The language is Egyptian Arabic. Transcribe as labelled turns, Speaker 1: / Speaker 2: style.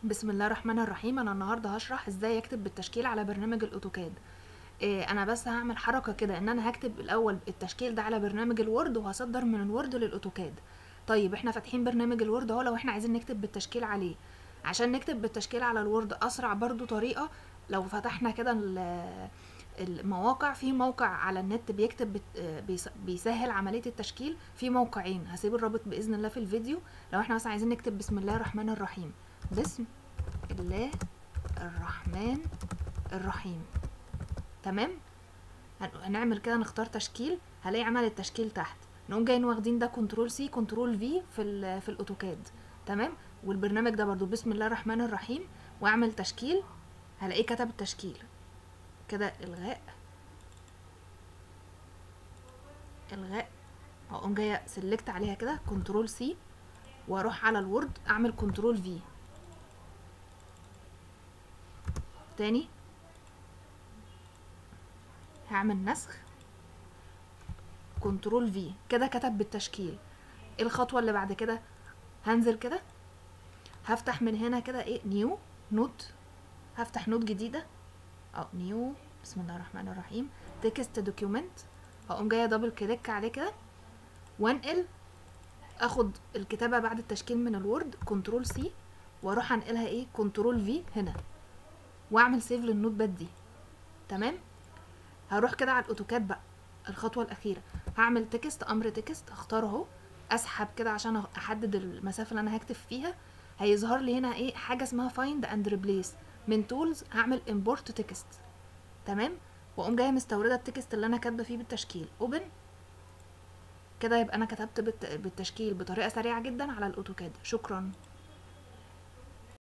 Speaker 1: بسم الله الرحمن الرحيم. انا النهارده هشرح ازاي اكتب بالتشكيل على برنامج ال AutoCAD. انا بس هعمل حركة كده، ان انا هكتب الاول التشكيل ده على برنامج ال Word وهصدر من ال Word لل AutoCAD. طيب احنا فاتحين برنامج ال Word اهو، لو احنا عايزين نكتب بالتشكيل عليه، عشان نكتب بالتشكيل على ال Word اسرع برضو طريقه، لو فتحنا كده المواقع، في موقع على النت بيكتب بيسهل عملية التشكيل، في موقعين هسيب الرابط باذن الله في الفيديو. لو احنا مثلا عايزين نكتب بسم الله الرحمن الرحيم، بسم الله الرحمن الرحيم، تمام، هنعمل كده نختار تشكيل، هلاقي عمل التشكيل تحت، نقوم جايين واخدين ده control C control V في ال AutoCAD، تمام. والبرنامج ده برضو بسم الله الرحمن الرحيم، واعمل تشكيل، هلاقيه كتب التشكيل كده، الغاء الغاء، اقوم جاية select عليها كده control C، واروح على ال Word اعمل control V تاني، هعمل نسخ control V كده، كتب بالتشكيل. الخطوة اللي بعد كده هنزل كده، هفتح من هنا كده ايه new note، هفتح note جديدة او new، بسم الله الرحمن الرحيم، text document، هقوم جاية double click عليه كده وانقل، اخد الكتابة بعد التشكيل من ال Word control C، واروح انقلها ايه control V هنا، واعمل save لل notepad دي، تمام. هروح كده على ال AutoCAD بقى، الخطوة الاخيرة هعمل text، امر text هختاره اهو، اسحب كده عشان احدد المسافة اللي انا هكتب فيها، هيظهر لي هنا ايه حاجة اسمها find and replace، من tools هعمل import text، تمام، واقوم جاية مستورده ال text اللي انا كاتبه فيه بالتشكيل، open كده، يبقى انا كتبت بالتشكيل بطريقة سريعة جدا على ال AutoCAD. شكرا.